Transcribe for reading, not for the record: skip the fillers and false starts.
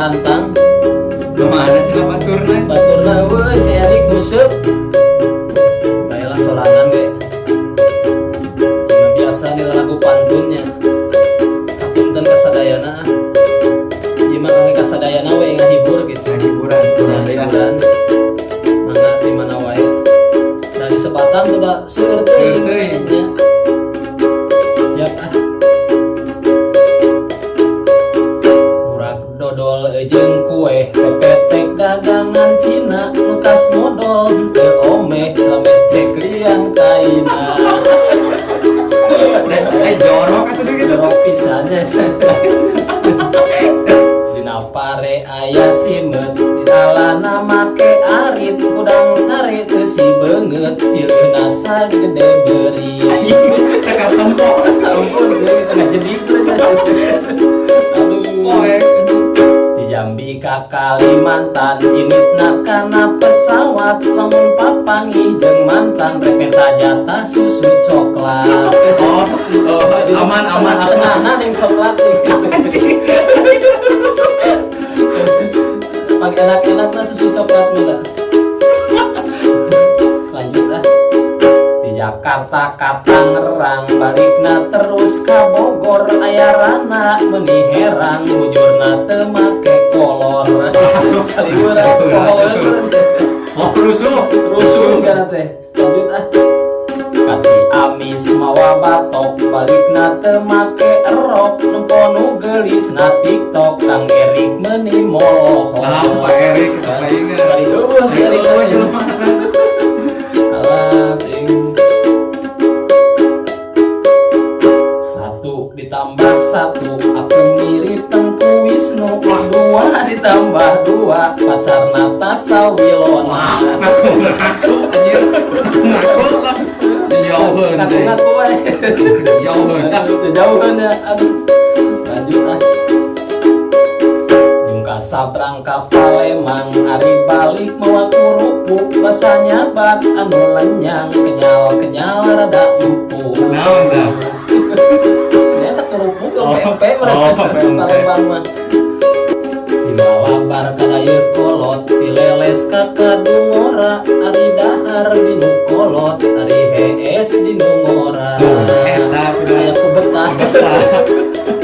Rantang. Kemana cenah baturna? Baturna eueuh, si Erik nguseup. Baiklah, sorangan ge. Ieu biasa nih lagu pantunnya. Hapunten kasadayana ah. Ieu mah kami kasadayana we ngahibur gitu. Hiburan, hiburan Ya, ya. Hiburan. Mangga di mana wae. Nah, di sepatan tuh da seueur teuing. Seueur teuing. Nya. Siap ah. Murag dodol jeung kue pepetek dagangan Cina, nu tas modol teu omeh, rame tek liang taina. Eh, jorok atuh gitu. Jorok pisannya. Dina pare aya simeut, dialana make arit, hudang sare teu si beungeut, cileuna sagede beurit. Teka tempo. Ampun, dia kita nggak jadi. Aduh. Poek. Di Jambi ka Kalimantan, inditna kana pesawat, lamun papanggih jeung mantan rek minta jatah susu coklat. Oh, aman, aman, aman. Tengahna ning coklat nih. Pag enak-enak na susu coklat mah. Lanjut ah. Di Jakarta ka Tangerang, balikna terus ka Bogor, aya rana meuni herang, bujurna teu make kolor. Caliweuran, kolor. Oh, rusuh. Rusuh kana teh. Lanjut ah. Ka Ciamis mawa batok, balikna teu make erok, nempo nu geulis na TikTok, Kang Erik meuni molohok. Ah, Pak Erik, apa ingat? Bari eueuh si Erik. Oh, jelema. Alah, ting. Satu ditambah satu, aku mirip Tengku Wisnu. Dua ditambah dua, pacar Natasha Wilona. Wah, ngaku ngaku anjir. Ngaku lah. Jauheun Ngaku teh. Ngaku wae. Jauheun. Aduh, jauheun ya. Aduh. Lanjut ah. Jung ka sabrang ka Palembang, ari balik mawa kerupuk, basa nyabat anu lenyang, kenyal-kenyal rada empuk. Naon tah? Ternyata kerupuk yang Oh, pempek oh, mereka pempek. Palembang mah. Di Malabar ka Dayeuhkolot, ti Leles ka Kadungora, ari dahar di nu kolot, ari hees di nu ngora. Tuh, eta udah. Aya ku betah. Betah.